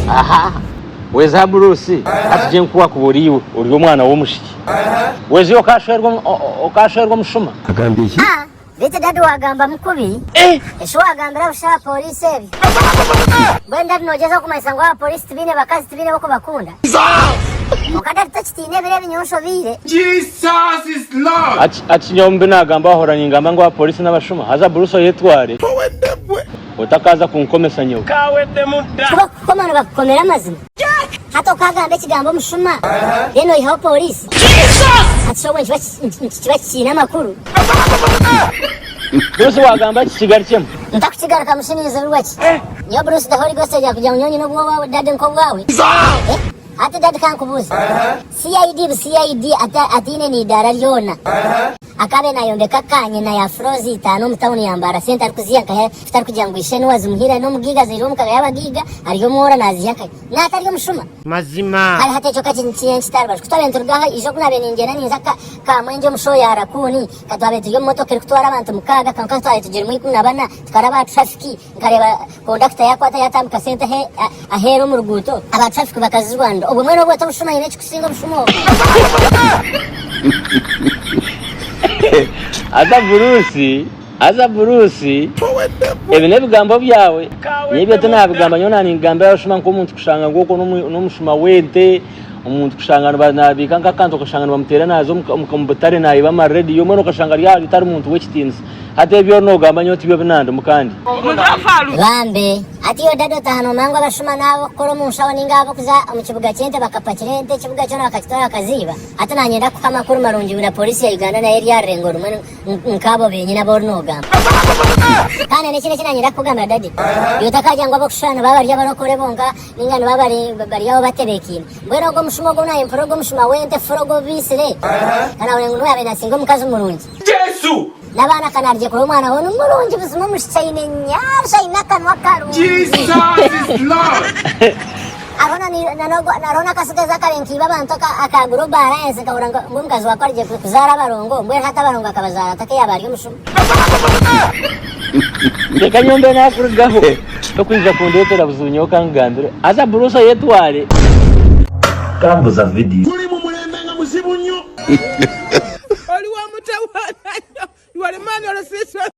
Aha weza aha Bruce hati gye nkuwa kuba ori iwe ori omwana w'omushiki weza iwe okashwerwa omushuma. Agambye ki? Ah, beitu dadi wagambamu kubi. Eshi wagambira busha aha polisi ebyo. Mbwenu dadi nogyezaho kumanyisa ngu aba polisi tibaine bakazi tibaine b'okubakunda? Kwonka dadi tokitiine ebiro ebi nyowe nshobeire. Jesus is Lord. Hati hati nyowe omu bi nagamba wahurira ningamba ngu aba polisi n'abashuma haza Bruce oyetware otakaza kunkomesa nyowe. Ku bakukoma nibakukomera amazima. Hati okagamba ekigambo omushuma then oihaho polisi. Hati shi obwo nikiba kikiine amakuru? Bruce wagamba ki kigarukyemu. Ntakukigarukamu shi ninzibirwa ki? Nyowe Bruce the Holy Ghost yagira kugira ngu nyowe nyine obwoba dady nk'obwawe. Hati dady kankubuuze. CID bu CID ataine n'idaara ryona. Akaabaire naayombeka kaanyina ya furoozi itaano omu tauni ya Mbarara sente arikuziiha nkahi tutarikugira ngu ishe niwe azimuhaire ari n'omugaiga azairwe omu ka y'abagaiga ari omworo naaziiha nkahi naata ari omushuma. Mazima. Kare hati ekyo ka nikinkita aha rubaju. Ku twabaire nituruga aha eizooba oku naabaire ningyenda ninza Kamwengye omu show ya Rakuuni, ka twabaire turi omu motoka erikutwara abantu mukaaga kwonka twabaire tugirimu 14 tukaraba aha traffic Nkareeba kondakita yaakwata yaatambika sente aheeru omu ruguuto, aba traffic bakazirwanira. Obwo mbwenu obwo t'obushuma haine ekirikusinga obushuma obwo? Haza Bruce, haza Bruce, ebi n'ebigambo byawe, nyowe ebyo tinabigamba nyowe naningambira abashuma nk'omuntu kushanga ngu ogwo n'omushuma w'ente, omuntu kushanga nabiika nk'akantu okashanga nibamuteera naaza omu butare naiba amarediyo mbwenu okashanga ari aho tari muntu w'ekitiinisa. Hati ebi ori nogamba nyowe tibyo binandimu kandi. Bambe, hati iwe dada otaaha noomanya ngu abashuma n'ab'okukora omu nshaho nainga ab'okuza omu kibuga ky'ente bakapakira ente ekibuga kyona bakakitwara bakaziiba. Hati naanye ndakuha amakuru marungi ngu na pooriisi ya Uganda nayo eri aha rurengo rumwe nk'abo benyini abu ori noogamba. Kandi n'ekindi eki naanye ndakukugambira dadi, iwe otakaagira ngu ab'okushushana nibaba bari abarokore bonka nainga nibaba bari aho batebeekaine. Mbwenu ogwo omushuma ogu naanye mpurira ogwo omushuma w'ente fura ogu obaitsire, ka naahurira ngu niwe yaabaire naasinga omukazi murungi. Yesu! N'abaana ka naarugye kureba omwana we ni murungi buzima omwishiki aine nyaasha aine akanwa karungi. Jesus is Lord! Hariho hariho n'akasigazi akabaire nikiiba abantu aka Global Alliance nkahurira ngu omukazi waako arugire kuzaara abarongo mbwenu hati abarongo akabazaara ata ku yaaba ari omushuma. Reka nyowe mbe nakurugaho tokwija kundeetera buzibu nyowe kangugambire haza Bruce oyetware. Tambuza video. Tuli mu mulembe nga muzibu nnyo. Oli wa mutawaana nnyo. You are a man or a sister.